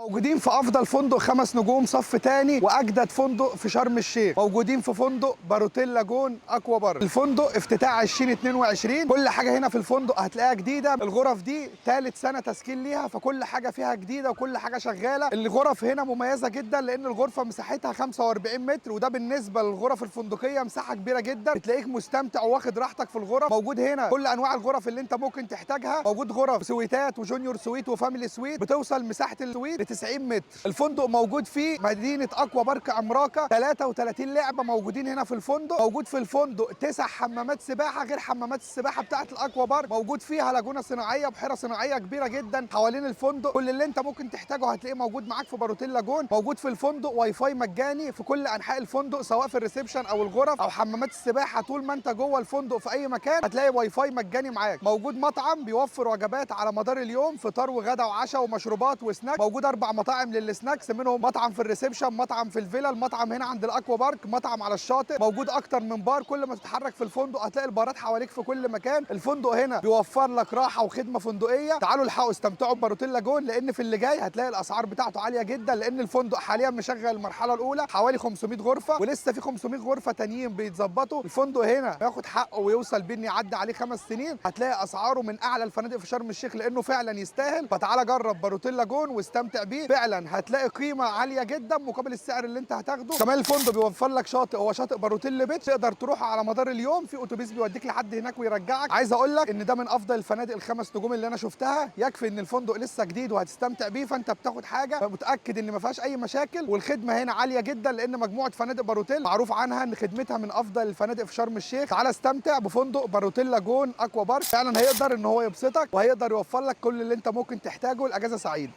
موجودين في افضل فندق 5 نجوم صف تاني واجدد فندق في شرم الشيخ. موجودين في فندق باروتيل لاجون اكوا بارك. الفندق افتتاح 2022. كل حاجة هنا في الفندق هتلاقيها جديدة. الغرف دي ثالث سنة تسكين ليها، فكل حاجة فيها جديدة وكل حاجة شغالة. الغرف هنا مميزة جدا لان الغرفة مساحتها 45 متر، وده بالنسبة للغرف الفندقية مساحة كبيرة جدا، بتلاقيك مستمتع وواخد راحتك في الغرف. موجود هنا كل انواع الغرف اللي انت ممكن تحتاجها. موجود غرف سويتات و junior suite و family suite، بتوصل مساحة ال suite ل 90 متر. الفندق موجود فيه مدينة اكوا بارك عملاقة، 33 لعبه موجودين هنا في الفندق. موجود في الفندق 9 حمامات سباحة غير حمامات السباحة بتاعه الاكوا بارك. موجود فيها لاجونه صناعية، بحيرة صناعية كبيرة جدا حوالين الفندق. كل اللي انت ممكن تحتاجه هتلاقيه موجود معاك في باروتيل لاجون. موجود في الفندق واي فاي مجاني في كل انحاء الفندق، سواء في ال reception او الغرف او حمامات السباحة. طول ما انت جوه الفندق في اي مكان هتلاقي واي فاي مجاني معاك. موجود مطعم بيوفر وجبات على مدار اليوم، فطار وغدا وعشاء ومشروبات وسناك. موجود 4 مطاعم لل snacks، منهم مطعم في ال reception، مطعم في الفيلا، المطعم هنا عند الاكوا بارك، مطعم على الشاطئ. موجود اكتر من بار، كل ما تتحرك في الفندق هتلاقي البارات حواليك في كل مكان. الفندق هنا بيوفر لك راحة وخدمه فندقيه. تعالوا الحقوا استمتعوا بباروتيل لاجون، لان في اللي جاي هتلاقي الاسعار بتاعته عالية جدا، لان الفندق حاليا مشغل المرحلة الاولى حوالي 500 غرفة، ولسه في 500 غرفة تانيين بيتظبطوا. الفندق هنا ياخد حقه ويوصل بيه ان يعدي عليه 5 سنين، هتلاقي اسعاره من اعلى الفنادق في شرم الشيخ لانه فعلا يستاهل. فتعالى جرب باروتيل لاجون واستمتع بيه، فعلا هتلاقي قيمة عالية جدا مقابل السعر اللي انت هتاخده. كمان الفندق بيوفر لك شاطئ، هو شاطئ باروتيل beach، تقدر تروح على مدار اليوم، في اتوبيس بيوديك لحد هناك ويرجعك. عايز اقول لك ان ده من افضل الفنادق ال5 نجوم اللي انا شفتها. يكفي ان الفندق لسه جديد وهتستمتع بيه، فانت بتاخد حاجة متاكد ان ما فيهاش اي مشاكل، والخدمة هنا عالية جدا لان مجموعة فنادق باروتيل معروف عنها ان خدمتها من افضل الفنادق في شرم الشيخ. تعالى استمتع بفندق باروتيل لاجون اكوا بارك، فعلا هيقدر ان هو يبسطك وهيقدر يوفر لك كل اللي انت ممكن تحتاجه. الاجازة سعيدة.